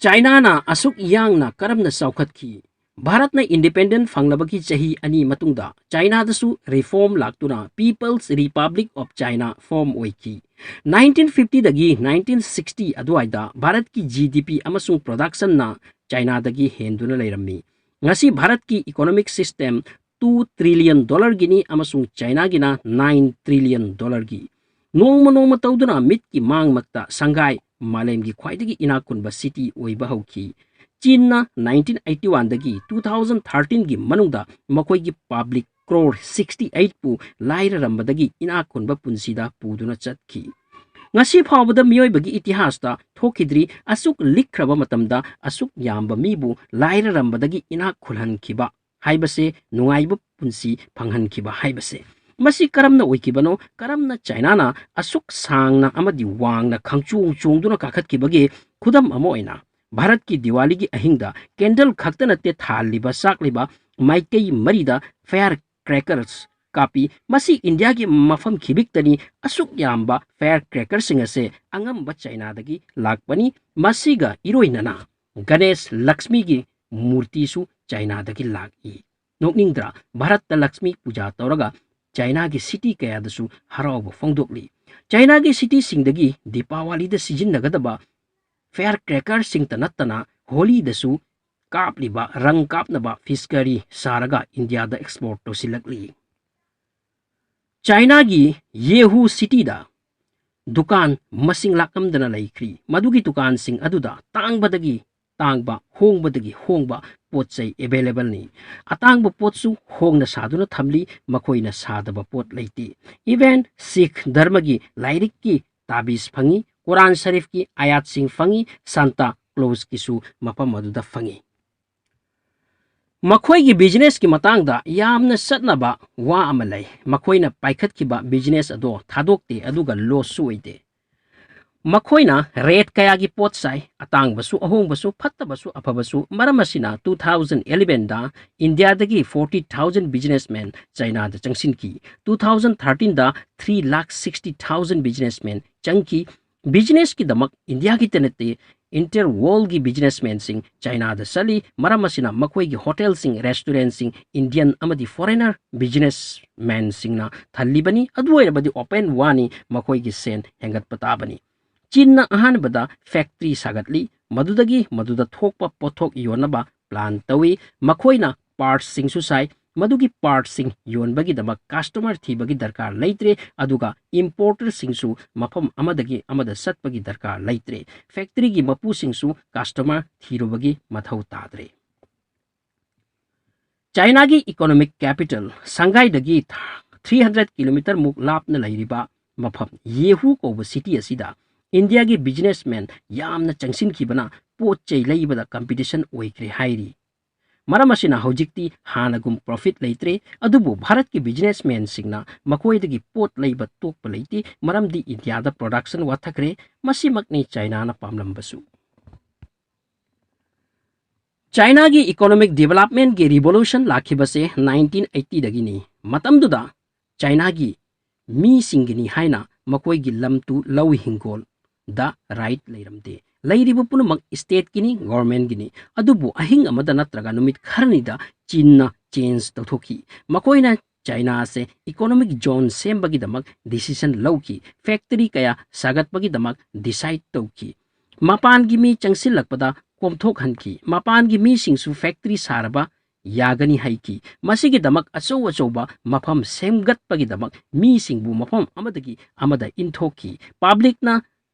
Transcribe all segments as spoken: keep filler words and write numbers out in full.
ꯆꯥꯏꯅꯥꯅ ꯑꯁꯨꯛ ꯌꯥꯡꯅ ꯀꯔꯝꯅ ꯆꯥꯎꯈꯠꯈꯤ? ꯚꯥꯔꯠꯅ independent ꯐꯪꯂꯕꯒꯤ ꯆꯍꯤ ꯑꯅꯤ ꯃꯇꯨꯡꯗ ꯆꯥꯏꯅꯥꯗꯁꯨ reform ꯂꯥꯛꯇꯨꯅ People's Republic of China form ꯑꯣꯏꯈꯤ꯫ Nineteen fifty ꯗꯒꯤ nineteen sixty ꯑꯗꯨꯋꯥꯏꯗ ꯚꯥꯔꯠꯀꯤ G D P ꯑꯃꯁꯨꯡ productionꯅ ꯆꯥꯏꯅꯥꯗꯒꯤ ꯍꯦꯟꯗꯨꯅ ꯂꯩꯔꯝꯃꯤ꯫ ꯉꯁꯤ ꯚꯥꯔꯠꯀꯤ economic system two trillion dollarꯒꯤꯅꯤ ꯑꯃꯁꯨꯡ ꯆꯥꯏꯅꯥꯒꯤꯅ nine trillion dollarꯒꯤ꯫ ꯅꯣꯡꯃ ꯅꯣꯡꯃ ꯇꯧꯗꯨꯅ ꯃꯤꯠꯀꯤ ꯃꯥꯡꯃꯛꯇ ꯁꯪꯒꯥꯏ ꯃꯥꯂꯦꯝꯒꯤ ꯈ꯭ꯋꯥꯏꯗꯒꯤ ꯏꯅꯥꯛ ꯈꯨꯟꯕ city ꯑꯣꯏꯕ ꯍꯧꯈꯤ꯫ ꯆꯤꯟꯅ nineteen eighty one ꯗꯒꯤ two thousand thirteen ꯒꯤ ꯃꯅꯨꯡꯗ ꯃꯈꯣꯏꯒꯤ public crore sixty eight ꯄꯨ ꯂꯥꯏꯔꯔꯝꯕꯗꯒꯤ ꯏꯅꯥꯛ ꯈꯨꯟꯕ ꯄꯨꯟꯁꯤꯗ ꯄꯨꯗꯨꯅ ꯆꯠꯈꯤ꯫ ꯉꯁꯤ ꯐꯥꯎꯕꯗ ꯃꯤꯑꯣꯏꯕꯒꯤ ꯏꯇꯤꯍꯥꯁꯇ ꯊꯣꯛꯈꯤꯗ꯭ꯔꯤ ꯑꯁꯨꯛ ꯂꯤꯛꯈ꯭ꯔꯕ ꯃꯇꯝꯗ ꯑꯁꯨꯛ ꯌꯥꯝꯕ ꯃꯤꯕꯨ ꯂꯥꯏꯔꯔꯝꯕꯗꯒꯤ ꯏꯅꯥꯛ ꯈꯨꯜꯍꯟꯈꯤꯕ ꯍꯥꯏꯕꯁꯦ, ꯅꯨꯡꯉꯥꯏꯕ ꯄꯨꯟꯁꯤ ꯐꯪꯍꯟꯈꯤꯕ ꯍꯥꯏꯕꯁꯦ꯫ ꯃꯁꯤ ꯀꯔꯝꯅ ꯑꯣꯏꯈꯤꯕꯅꯣ? ꯀꯔꯝꯅ ꯆꯥꯏꯅꯥꯅ ꯑꯁꯨꯛ ꯁꯥꯡꯅ ꯑꯃꯗꯤ ꯋꯥꯡꯅ ꯈꯪꯆꯣꯡ ꯆꯣꯡꯗꯨꯅ ꯀꯥꯈꯠꯈꯤꯕꯒꯦ? ꯈꯨꯗꯝ ꯑꯃ ꯑꯣꯏꯅ, ꯚꯥꯔꯠꯀꯤ ꯗꯤꯋꯥꯂꯤꯒꯤ ꯑꯍꯤꯡꯗ candle ꯈꯛꯇ ꯅꯠꯇꯦ ꯊꯥꯜꯂꯤꯕ, ꯆꯥꯛꯂꯤꯕ, ꯃꯥꯏꯀꯩ ꯃꯔꯤꯗ fire crackers ꯀꯥꯞꯄꯤ꯫ ꯃꯁꯤ ꯏꯟꯗꯤꯌꯥꯒꯤ ꯃꯐꯝ ꯈꯤꯕꯤꯛꯇꯅꯤ ꯑꯁꯨꯛ ꯌꯥꯝꯕ fire crackerꯁꯤꯡ ꯑꯁꯦ ꯑꯉꯝꯕ ꯆꯥꯏꯅꯥꯗꯒꯤ ꯂꯥꯛꯄꯅꯤ꯫ ꯃꯁꯤꯒ ꯏꯔꯣꯏꯅꯅ ꯒꯅꯦꯁ ꯂꯛꯁꯃꯤꯒꯤ ꯃꯨꯔꯇꯤꯁꯨ ꯆꯥꯏꯅꯥꯗꯒꯤ ꯂꯥꯛꯏ꯫ ꯅꯣꯛꯅꯤꯡꯗ꯭ꯔꯥ? ꯚꯥꯔꯠꯇ ꯂꯛꯁꯃꯤ ꯄꯨꯖꯥ ꯇꯧꯔꯒ ꯆꯥꯏꯅꯥꯒꯤ city ꯀꯌꯥꯗꯁꯨ ꯍꯔꯥꯎꯕ ꯐꯣꯡꯗꯣꯛꯂꯤ꯫ ꯆꯥꯏꯅꯥꯒꯤ cityꯁꯤꯡꯗꯒꯤ ꯗꯤꯄꯥꯋꯥꯂꯤꯗ ꯁꯤꯖꯤꯟꯅꯒꯗꯕ fire crackerꯁꯤꯡꯇ ꯅꯠꯇꯅ ꯍꯣꯂꯤꯗꯁꯨ ꯀꯥꯞꯂꯤꯕ ꯔꯪ ꯀꯥꯞꯅꯕ ꯐꯤꯁꯀꯔꯤ ꯁꯥꯔꯒ ꯏꯟꯗꯤꯌꯥꯗ export ꯇꯧꯁꯤꯜꯂꯛꯂꯤ꯫ ꯆꯥꯏꯅꯥꯒꯤ ꯌꯦꯍꯨ cityꯗ ꯗꯨꯀꯥꯟ ꯃꯁꯤꯡ ꯂꯥꯛꯂꯝꯗꯅ ꯂꯩꯈ꯭ꯔꯤ꯫ ꯃꯗꯨꯒꯤ ꯗꯨꯀꯥꯟꯁꯤꯡ ꯑꯗꯨꯗ ꯇꯥꯡꯕꯗꯒꯤ ꯇꯥꯡꯕ, ꯍꯣꯡꯕꯗꯒꯤ ꯍꯣꯡꯕ ꯄꯣꯠ ꯆꯩ availableꯅꯤ꯫ ꯑꯇꯥꯡꯕ ꯄꯣꯠꯁꯨ ꯍꯣꯡꯅ ꯁꯥꯗꯨꯅ ꯊꯝꯂꯤ, ꯃꯈꯣꯏꯅ ꯁꯥꯗꯕ ꯄꯣꯠ ꯂꯩꯇꯦ꯫ Even ꯁꯤꯈ ꯙꯔꯃꯒꯤ ꯂꯥꯏꯔꯤꯛꯀꯤ ꯇꯥꯕꯤꯖ ꯐꯪꯏ, ꯀꯨꯔꯥꯟ ꯁꯔꯤꯐꯀꯤ ꯑꯥꯌꯥꯠꯁꯤꯡ ꯐꯪꯏ, ꯁꯥꯟꯇꯥ ꯀ꯭ꯂꯣꯖꯀꯤꯁꯨ ꯃꯐꯝ ꯑꯗꯨꯗ ꯐꯪꯏ꯫ ꯃꯈꯣꯏꯒꯤ businessꯀꯤ ꯃꯇꯥꯡꯗ ꯌꯥꯝꯅ ꯆꯠꯅꯕ ꯋꯥ ꯑꯃ ꯂꯩ꯫ ꯃꯈꯣꯏꯅ ꯄꯥꯏꯈꯠꯈꯤꯕ business ꯑꯗꯣ ꯊꯥꯗꯣꯛꯇꯦ, ꯑꯗꯨꯒ lossꯁꯨ ꯑꯣꯏꯗꯦ꯫ ꯃꯈꯣꯏꯅ rate ꯀꯌꯥꯒꯤ ꯄꯣꯠ ꯆꯥꯏ, ꯑꯇꯥꯡꯕꯁꯨ, ꯑꯍꯣꯡꯕꯁꯨ, ꯐꯠꯇꯕꯁꯨ, ꯑꯐꯕꯁꯨ꯫ ꯃꯔꯝ ꯑꯁꯤꯅ two thousand elevenꯗ ꯏꯟꯗꯤꯌꯥꯗꯒꯤ forty thousand businessmen ꯆꯥꯏꯅꯥꯗ ꯆꯪꯁꯤꯟꯈꯤ꯫ Two thousand thirteenꯗ three lakh sixty thousand businessmen ꯆꯪꯈꯤ꯫ ꯕꯤꯖꯤꯅꯦꯁꯀꯤꯗꯃꯛ ꯏꯟꯗꯤꯌꯥꯒꯤꯇ ꯅꯠꯇꯦ, entire worldꯒꯤ ꯕꯤꯖꯤꯅꯦꯁꯃꯦꯟꯁꯤꯡ ꯆꯥꯏꯅꯥꯗ ꯆꯠꯂꯤ꯫ ꯃꯔꯝ ꯑꯁꯤꯅ ꯃꯈꯣꯏꯒꯤ ꯍꯣꯇꯦꯜꯁꯤꯡ, ꯔꯦꯁꯇꯨꯔꯦꯟꯁꯤꯡ ꯏꯟꯗꯤꯌꯟ ꯑꯃꯗꯤ ꯐꯣꯔꯦꯅꯔ ꯕꯤꯖꯤꯅꯦꯁꯃꯦꯟꯁꯤꯡꯅ ꯊꯜꯂꯤꯕꯅꯤ꯫ ꯑꯗꯨ ꯑꯣꯏꯔꯕꯗꯤ ꯑꯣꯄꯦꯟ ꯋꯥꯅꯤ, ꯃꯈꯣꯏꯒꯤ ꯁꯦꯟ ꯍꯦꯟꯒꯠꯄ ꯇꯥꯕꯅꯤ꯫ ꯆꯤꯟꯅ ꯑꯍꯥꯟꯕꯗ ꯐꯦꯛꯇ꯭ꯔꯤ ꯁꯥꯒꯠꯂꯤ, ꯃꯗꯨꯗꯒꯤ ꯃꯗꯨꯗ ꯊꯣꯛꯄ ꯄꯣꯠꯊꯣꯛ ꯌꯣꯟꯅꯕ ꯄ꯭ꯂꯥꯟ ꯇꯧꯏ꯫ ꯃꯈꯣꯏꯅ ꯄꯥꯔꯠꯁꯤꯡꯁꯨ ꯁꯥꯏ꯫ ꯃꯗꯨꯒꯤ ꯄꯥꯔꯠꯁꯤꯡ ꯌꯣꯟꯕꯒꯤꯗꯃꯛ ꯀꯁꯇꯃꯔ ꯊꯤꯕꯒꯤ ꯗꯔꯀꯥꯔ ꯂꯩꯇ꯭ꯔꯦ, ꯑꯗꯨꯒ ꯏꯝꯄꯣꯔꯇꯔꯁꯤꯡꯁꯨ ꯃꯐꯝ ꯑꯃꯗꯒꯤ ꯑꯃꯗ ꯆꯠꯄꯒꯤ ꯗꯔꯀꯥꯔ ꯂꯩꯇ꯭ꯔꯦ꯫ ꯐꯦꯛꯇ꯭ꯔꯤꯒꯤ ꯃꯄꯨꯁꯤꯡꯁꯨ ꯀꯁꯇꯃꯔ ꯊꯤꯔꯨꯕꯒꯤ ꯃꯊꯧ ꯇꯥꯗ꯭ꯔꯦ꯫ ꯆꯥꯏꯅꯥꯒꯤ ꯏꯀꯣꯅꯣꯃꯤꯛ ꯀꯦꯄꯤꯇꯦꯜ ꯁꯪꯒꯥꯏꯗꯒꯤ three hundred kilometre ꯃꯨꯛ ꯂꯥꯞꯅ ꯂꯩꯔꯤꯕ ꯃꯐꯝ ꯌꯦꯍꯨ ꯀꯧꯕ ꯁꯤꯇꯤ ꯑꯁꯤꯗ ꯏꯟꯗꯤꯌꯥꯒꯤ ꯕꯤꯖꯤꯅꯦꯁꯃꯦꯟ ꯌꯥꯝꯅ ꯆꯪꯁꯤꯟꯈꯤꯕꯅ ꯄꯣꯠ ꯆꯩ ꯂꯩꯕꯗ ꯀꯝꯄꯤꯇꯤꯁꯟ ꯑꯣꯏꯈ꯭ꯔꯦ ꯍꯥꯏꯔꯤ꯫ ꯃꯔꯝ ꯑꯁꯤꯅ ꯍꯧꯖꯤꯛꯇꯤ ꯍꯥꯟꯅꯒꯨꯝ ꯄ꯭ꯔꯣꯐꯤꯠ ꯂꯩꯇ꯭ꯔꯦ, ꯑꯗꯨꯕꯨ ꯚꯥꯔꯠꯀꯤ ꯕꯤꯖꯤꯅꯦꯁꯃꯦꯟꯁꯤꯡꯅ ꯃꯈꯣꯏꯗꯒꯤ ꯄꯣꯠ ꯂꯩꯕ ꯇꯣꯛꯄ ꯂꯩꯇꯦ, ꯃꯔꯝꯗꯤ ꯏꯟꯗꯤꯌꯥꯗ ꯄ꯭ꯔꯣꯗꯛꯁꯟ ꯋꯥꯊꯈ꯭ꯔꯦ꯫ ꯃꯁꯤꯃꯛꯅꯤ ꯆꯥꯏꯅꯥꯅ ꯄꯥꯝꯂꯝꯕꯁꯨ꯫ ꯆꯥꯏꯅꯥꯒꯤ ꯏꯀꯣꯅꯣꯃꯤꯛ ꯗꯤꯕꯦꯂꯞꯃꯦꯟꯒꯤ ꯔꯤꯚꯣꯂꯨꯁꯟ ꯂꯥꯛꯈꯤꯕꯁꯦ nineteen eightyꯗꯒꯤꯅꯤ꯫ ꯃꯇꯝꯗꯨꯗ ꯆꯥꯏꯅꯥꯒꯤ ꯃꯤꯁꯤꯡꯒꯤꯅꯤ ꯍꯥꯏꯅ ꯃꯈꯣꯏꯒꯤ ꯂꯝ ꯇꯨ ꯂꯧ ꯍꯤꯡꯒꯣꯜꯗ ꯔꯥꯏꯠ ꯂꯩꯔꯝꯗꯦ꯫ ꯂꯩꯔꯤꯕ ꯄꯨꯝꯅꯃꯛ ꯁ꯭ꯇꯦꯠꯀꯤꯅꯤ, ꯒꯣꯔꯃꯦꯟꯒꯤꯅꯤ꯫ ꯑꯗꯨꯕꯨ ꯑꯍꯤꯡ ꯑꯃꯗ ꯅꯠꯇ꯭ꯔꯒ ꯅꯨꯃꯤꯠ ꯈꯔꯅꯤꯗ ꯆꯤꯟꯅ ꯆꯦꯟꯖ ꯇꯧꯊꯣꯛꯈꯤ꯫ ꯃꯈꯣꯏꯅ ꯆꯥꯏꯅꯥ ꯑꯁꯦ ꯏꯀꯣꯅꯣꯃꯤꯛ ꯖꯣꯟ ꯁꯦꯝꯕꯒꯤꯗꯃꯛ ꯗꯤꯁꯤꯖꯟ ꯂꯧꯈꯤ꯫ ꯐꯦꯛꯇꯔꯤ ꯀꯌꯥ ꯁꯥꯒꯠꯄꯒꯤꯗꯃꯛ ꯗꯤꯁꯥꯏꯠ ꯇꯧꯈꯤ꯫ ꯃꯄꯥꯟꯒꯤ ꯃꯤ ꯆꯪꯁꯤꯜꯂꯛꯄꯗ ꯀꯣꯝꯊꯣꯛꯍꯟꯈꯤ꯫ ꯃꯄꯥꯟꯒꯤ ꯃꯤꯁꯤꯡꯁꯨ ꯐꯦꯛꯇꯔꯤ ꯁꯥꯔꯕ ꯌꯥꯒꯅꯤ ꯍꯥꯏꯈꯤ꯫ ꯃꯁꯤꯒꯤꯗꯃꯛ ꯑꯆꯧ ꯑꯆꯧꯕ ꯃꯐꯝ ꯁꯦꯝꯒꯠꯄꯒꯤꯗꯃꯛ ꯃꯤꯁꯤꯡꯕꯨ ꯃꯐꯝ ꯑꯃꯗꯒꯤ ꯑꯃꯗ ꯏꯟꯊꯣꯛꯈꯤ꯫ ꯄꯕ꯭ꯂꯤꯛꯅ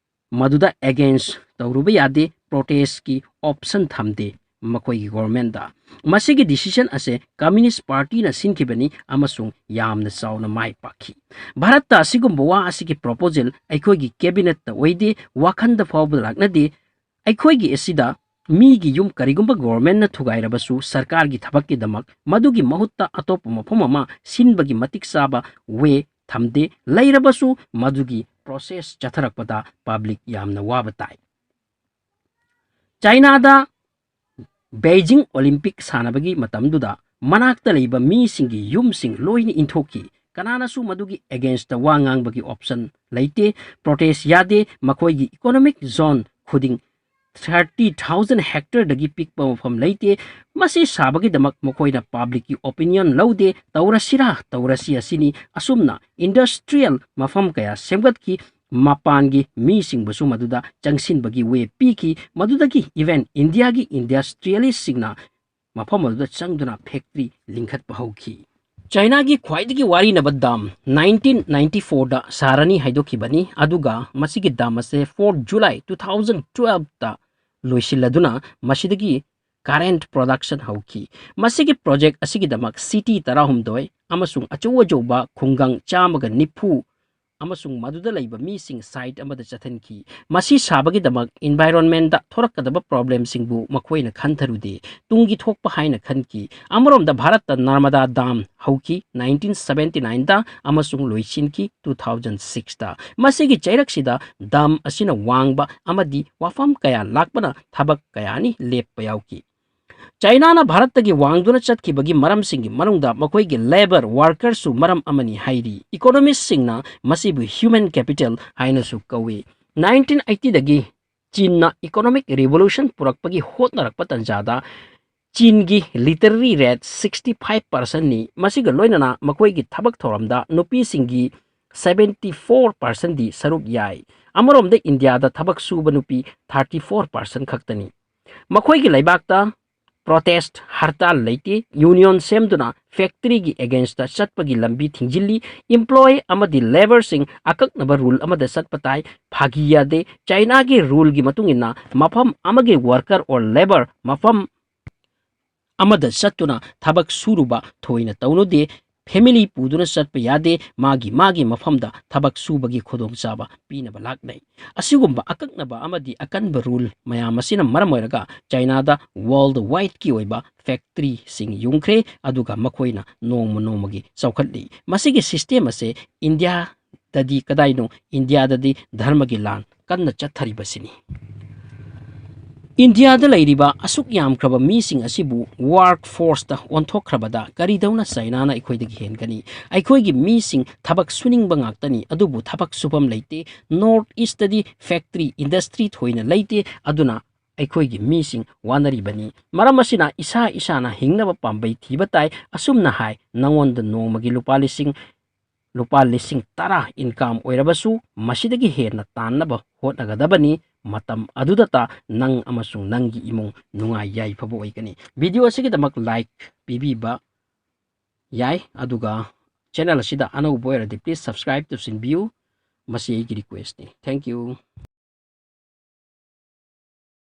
ꯃꯗꯨꯗ ꯑꯦꯒꯦꯟꯁ ꯇꯧꯔꯨꯕ ꯌꯥꯗꯦ, ꯄ꯭ꯔꯣꯇꯦꯁꯀꯤ ꯑꯣꯞꯁꯟ ꯊꯝꯗꯦ ꯃꯈꯣꯏꯒꯤ ꯒꯣꯔꯃꯦꯟꯗ꯫ ꯃꯁꯤꯒꯤ ꯗꯤꯁꯤꯖꯟ ꯑꯁꯦ ꯀꯝꯃ꯭ꯌꯨꯅꯤꯁ ꯄꯥꯔꯇꯤꯅ ꯁꯤꯟꯈꯤꯕꯅꯤ ꯑꯃꯁꯨꯡ ꯌꯥꯝꯅ ꯆꯥꯎꯅ ꯃꯥꯏ ꯄꯥꯛꯈꯤ꯫ ꯚꯥꯔꯠꯇ ꯑꯁꯤꯒꯨꯝꯕ ꯋꯥ ꯑꯁꯤꯒꯤ ꯄ꯭ꯔꯣꯄꯣꯖꯦꯜ ꯑꯩꯈꯣꯏꯒꯤ ꯀꯦꯕꯤꯅꯦꯠꯇ ꯑꯣꯏꯗꯦ, ꯋꯥꯈꯟꯗ ꯐꯥꯎꯕ ꯂꯥꯛꯅꯗꯦ꯫ ꯑꯩꯈꯣꯏꯒꯤ ꯑꯁꯤꯗ ꯃꯤꯒꯤ ꯌꯨꯝ ꯀꯔꯤꯒꯨꯝꯕ ꯒꯣꯔꯃꯦꯟꯅ ꯊꯨꯒꯥꯏꯔꯕꯁꯨ ꯁꯔꯀꯥꯔꯒꯤ ꯊꯕꯛꯀꯤꯗꯃꯛ ꯃꯗꯨꯒꯤ ꯃꯍꯨꯠꯇ ꯑꯇꯣꯞꯄ ꯃꯐꯝ ꯑꯃ ꯁꯤꯟꯕꯒꯤ ꯃꯇꯤꯛ ꯆꯥꯕ ꯋꯦ ꯊꯝꯗꯦ꯫ ꯂꯩꯔꯕꯁꯨ ꯃꯗꯨꯒꯤ ꯄ꯭ꯔꯣꯁꯦꯁ ꯆꯠꯊꯔꯛꯄꯗ ꯄꯕ꯭ꯂꯤꯛ ꯌꯥꯝꯅ ꯋꯥꯕ ꯇꯥꯏ꯫ ꯆꯥꯏꯅꯥꯗ ꯕꯦꯏꯖꯤꯡ ꯑꯣꯂꯤꯝꯄꯤꯛ ꯁꯥꯟꯅꯕꯒꯤ ꯃꯇꯝꯗꯨꯗ ꯃꯅꯥꯛꯇ ꯂꯩꯕ ꯃꯤꯁꯤꯡꯒꯤ ꯌꯨꯝꯁꯤꯡ ꯂꯣꯏꯅ ꯏꯟꯊꯣꯛꯈꯤ꯫ ꯀꯅꯥꯅꯁꯨ ꯃꯗꯨꯒꯤ against ꯇ ꯋꯥ ꯉꯥꯡꯕꯒꯤ option ꯂꯩꯇꯦ꯫ Protest ꯌꯥꯗꯦ꯫ ꯃꯈꯣꯏꯒꯤ economic zone ꯈꯨꯗꯤꯡ thirty thousand hectare ꯗꯒꯤ ꯄꯤꯛꯄ ꯃꯐꯝ ꯂꯩꯇꯦ꯫ ꯃꯁꯤ ꯁꯥꯕꯒꯤꯗꯃꯛ ꯃꯈꯣꯏꯅ public ꯀꯤ opinion ꯂꯧꯗꯦ꯫ ꯇꯧꯔꯁꯤꯔꯥ ꯇꯧꯔꯁꯤ ꯑꯁꯤꯅꯤ꯫ ꯑꯁꯨꯝꯅ industrial ꯃꯐꯝ ꯀꯌꯥ ꯁꯦꯝꯒꯠꯈꯤ꯫ ꯃꯄꯥꯟꯒꯤ ꯃꯤꯁꯤꯡꯕꯨꯁꯨ ꯃꯗꯨꯗ ꯆꯪꯁꯤꯟꯕꯒꯤ way ꯄꯤꯈꯤ꯫ ꯃꯗꯨꯗꯒꯤ even ꯏꯟꯗꯤꯌꯥꯒꯤ industrialist ꯁꯤꯡꯅ ꯃꯐꯝ ꯑꯗꯨꯗ ꯆꯪꯗꯨꯅ factory ꯂꯤꯡꯈꯠꯄ ꯍꯧꯈꯤ꯫ ꯆꯥꯏꯅꯥꯒꯤ ꯈ꯭ꯋꯥꯏꯗꯒꯤ ꯋꯥꯔꯤꯅꯕ dam nineteen ninety-four ꯗ ꯁꯥꯔꯅꯤ ꯍꯥꯏꯗꯣꯛꯈꯤꯕꯅꯤ, ꯑꯗꯨꯒ ꯃꯁꯤꯒꯤ dam ꯑꯁꯦ fourth July two thousand twelve ꯇ ꯂꯣꯏꯁꯤꯜꯂꯗꯨꯅ ꯃꯁꯤꯗꯒꯤ current production ꯍꯧꯈꯤ꯫ ꯃꯁꯤꯒꯤ project ꯑꯁꯤꯒꯤꯗꯃꯛ city ꯇꯔꯥꯍꯨꯝꯗꯣꯏ ꯑꯃꯁꯨꯡ ꯑꯆꯧ ꯑꯆꯧꯕ ꯈꯨꯡꯒꯪ ꯆꯥꯝꯃꯒ ꯅꯤꯐꯨ ꯑꯃꯁꯨꯡ ꯃꯗꯨꯗ ꯂꯩꯕ ꯃꯤꯁꯤꯡ site ꯑꯃꯗ ꯆꯠꯍꯟꯈꯤ꯫ ꯃꯁꯤ ꯁꯥꯕꯒꯤꯗꯃꯛ environment ꯊꯣꯔꯛꯀꯗꯕ problem ꯁꯤꯡꯕꯨ ꯃꯈꯣꯏꯅ ꯈꯟꯊꯔꯨꯗꯦ꯫ ꯇꯨꯡꯒꯤ ꯊꯣꯛꯄ ꯍꯥꯏꯅ ꯈꯟꯈꯤ꯫ ꯑꯃꯔꯣꯝꯗ ꯚꯥꯔꯠꯇ ꯅꯔꯃꯗꯥ dam ꯍꯧꯈꯤ nineteen seventy nine ꯗ ꯑꯃꯁꯨꯡ ꯂꯣꯏꯁꯤꯟꯈꯤ two thousand six ꯇ꯫ ꯃꯁꯤꯒꯤ ꯆꯩꯔꯛꯁꯤꯗ dam ꯑꯁꯤꯅ ꯋꯥꯡꯕ ꯑꯃꯗꯤ ꯋꯥꯐꯝ ꯀꯌꯥ ꯂꯥꯛꯄꯅ ꯊꯕꯛ ꯀꯌꯥꯅꯤ ꯂꯦꯞꯄ ꯌꯥꯎꯈꯤ꯫ ꯆꯥꯏꯅꯥꯅ ꯚꯥꯔꯠꯇꯒꯤ ꯋꯥꯡꯗꯨꯅ ꯆꯠꯈꯤꯕꯒꯤ ꯃꯔꯝꯁꯤꯡꯒꯤ ꯃꯅꯨꯡꯗ ꯃꯈꯣꯏꯒꯤ labour worker ꯁꯨ ꯃꯔꯝ ꯑꯃꯅꯤ ꯍꯥꯏꯔꯤ꯫ Economist ꯁꯤꯡꯅ ꯃꯁꯤꯕꯨ human capital ꯍꯥꯏꯅꯁꯨ ꯀꯧꯏ꯫ Nineteen eighty ꯗꯒꯤ ꯆꯤꯟꯅ economic revolution ꯄꯨꯔꯛꯄꯒꯤ ꯍꯣꯠꯅꯔꯛꯄ ꯇꯥꯟꯖꯥꯗ ꯆꯤꯟꯒꯤ literary rate sixty five percent ꯅꯤ꯫ ꯃꯁꯤꯒ ꯂꯣꯏꯅꯅ ꯃꯈꯣꯏꯒꯤ ꯊꯕꯛ ꯊꯧꯔꯝꯗ ꯅꯨꯄꯤꯁꯤꯡꯒꯤ seventy four percent ꯗꯤ ꯁꯔꯨꯛ ꯌꯥꯏ꯫ ꯑꯃꯔꯣꯝꯗ ꯏꯟꯗꯤꯌꯥꯗ ꯊꯕꯛ ꯁꯨꯕ ꯅꯨꯄꯤ thirty four percent ꯈꯛꯇꯅꯤ꯫ ꯃꯈꯣꯏꯒꯤ ꯂꯩꯕꯥꯛꯇ protest ꯍꯔꯇꯥꯜ ꯂꯩꯇꯦ꯫ Union ꯁꯦꯝꯗꯨꯅ factory ꯒꯤ against ꯇ ꯆꯠꯄꯒꯤ ꯂꯝꯕꯤ ꯊꯤꯡꯖꯤꯜꯂꯤ꯫ Employee ꯑꯃꯗꯤ labour ꯁꯤꯡ ꯑꯀꯛꯅꯕ rule ꯑꯃꯗ ꯆꯠꯄ ꯇꯥꯏ꯫ ꯐꯥꯒꯤ ꯌꯥꯗꯦ꯫ ꯆꯥꯏꯅꯥꯒꯤ rule ꯒꯤ ꯃꯇꯨꯡ ꯏꯟꯅ ꯃꯐꯝ ꯑꯃꯒꯤ worker or labour ꯃꯐꯝ ꯑꯃꯗ ꯆꯠꯇꯨꯅ ꯊꯕꯛ ꯁꯨꯔꯨꯕ ꯊꯣꯏꯅ ꯇꯧꯅꯗꯦ꯫ Family ꯄꯨꯗꯨꯅ ꯆꯠꯄ ꯌꯥꯗꯦ꯫ ꯃꯥꯒꯤ ꯃꯥꯒꯤ ꯃꯐꯝꯗ ꯊꯕꯛ ꯁꯨꯕꯒꯤ ꯈꯨꯗꯣꯡꯆꯥꯕ ꯄꯤꯅꯕ ꯂꯥꯛꯅꯩ꯫ ꯑꯁꯤꯒꯨꯝꯕ ꯑꯀꯛꯅꯕ ꯑꯃꯗꯤ ꯑꯀꯟꯕ rule ꯃꯌꯥꯝ ꯑꯁꯤꯅ ꯃꯔꯝ ꯑꯣꯏꯔꯒ ꯆꯥꯏꯅꯥꯗ world wide ꯀꯤ ꯑꯣꯏꯕ factory ꯁꯤꯡ ꯌꯨꯝꯈ꯭ꯔꯦ, ꯑꯗꯨꯒ ꯃꯈꯣꯏꯅ ꯅꯣꯡꯃ ꯅꯣꯡꯃꯒꯤ ꯆꯥꯎꯈꯠꯂꯤ꯫ ꯃꯁꯤꯒꯤ system ꯑꯁꯦ ꯏꯟꯗꯤꯌꯥꯗꯗꯤ ꯀꯗꯥꯏꯅꯣ? ꯏꯟꯗꯤꯌꯥꯗꯗꯤ ꯙꯔꯃꯒꯤ ꯂꯥꯟ ꯀꯟꯅ ꯆꯠꯊꯔꯤꯕꯁꯤꯅꯤ꯫ ꯏꯟꯗꯤꯌꯥꯗ ꯂꯩꯔꯤꯕ ꯑꯁꯨꯛ ꯌꯥꯝꯈ꯭ꯔꯕ ꯃꯤꯁꯤꯡ ꯑꯁꯤꯕꯨ ꯋꯥꯔꯛ ꯐꯣꯔꯁꯇ ꯑꯣꯟꯊꯣꯛꯈ꯭ꯔꯕꯗ ꯀꯔꯤꯗꯧꯅ ꯆꯥꯏꯅꯥꯅ ꯑꯩꯈꯣꯏꯗꯒꯤ ꯍꯦꯟꯒꯅꯤ? ꯑꯩꯈꯣꯏꯒꯤ ꯃꯤꯁꯤꯡ ꯊꯕꯛ ꯁꯨꯅꯤꯡꯕ ꯉꯥꯛꯇꯅꯤ, ꯑꯗꯨꯕꯨ ꯊꯕꯛ ꯁꯨꯐꯝ ꯂꯩꯇꯦ꯫ ꯅꯣꯔꯠ ꯏꯁꯇꯗꯤ ꯐꯦꯛꯇ꯭ꯔꯤ, ꯏꯟꯗꯁꯇ꯭ꯔꯤ ꯊꯣꯏꯅ ꯂꯩꯇꯦ, ꯑꯗꯨꯅ ꯑꯩꯈꯣꯏꯒꯤ ꯃꯤꯁꯤꯡ ꯋꯥꯅꯔꯤꯕꯅꯤ꯫ ꯃꯔꯝ ꯑꯁꯤꯅ ꯏꯁꯥ ꯏꯁꯥꯅ ꯍꯤꯡꯅꯕ ꯄꯥꯝꯕꯩ ꯊꯤꯕ ꯇꯥꯏ꯫ ꯑꯁꯨꯝꯅ ꯍꯥꯏ, ꯅꯉꯣꯟꯗ ꯅꯣꯡꯃꯒꯤ ꯂꯨꯄꯥ ꯂꯤꯁꯤꯡ, ꯂꯨꯄꯥ ꯂꯤꯁꯤꯡ ꯇꯔꯥ ꯏꯟꯀꯥꯝ ꯑꯣꯏꯔꯕꯁꯨ, ꯃꯁꯤꯗꯒꯤ ꯍꯦꯟꯅ ꯇꯥꯟꯅꯕ ꯍꯣꯠꯅꯒꯗꯕꯅꯤ꯫ ꯃꯇꯝ ꯑꯗꯨꯗꯇ ꯅꯪ ꯑꯃꯁꯨꯡ ꯅꯪꯒꯤ ꯏꯃꯨꯡ ꯅꯨꯡꯉꯥꯏ ꯌꯥꯏꯐꯕ ꯑꯣꯏꯒꯅꯤ꯫ ꯚꯤꯗꯤꯑꯣ ꯑꯁꯤꯒꯤꯗꯃꯛ ꯂꯥꯏꯛ ꯄꯤꯕꯤꯕ ꯌꯥꯏ, ꯑꯗꯨꯒ ꯆꯦꯅꯦꯜ ꯑꯁꯤꯗ ꯑꯅꯧꯕ ꯑꯣꯏꯔꯗꯤ please subscribe ꯇꯧꯁꯤꯟꯕꯤꯌꯨ꯫ ꯃꯁꯤ ꯑꯩꯒꯤ ꯔꯤꯀ꯭ꯋꯦꯁꯅꯤ꯫ Thank you꯫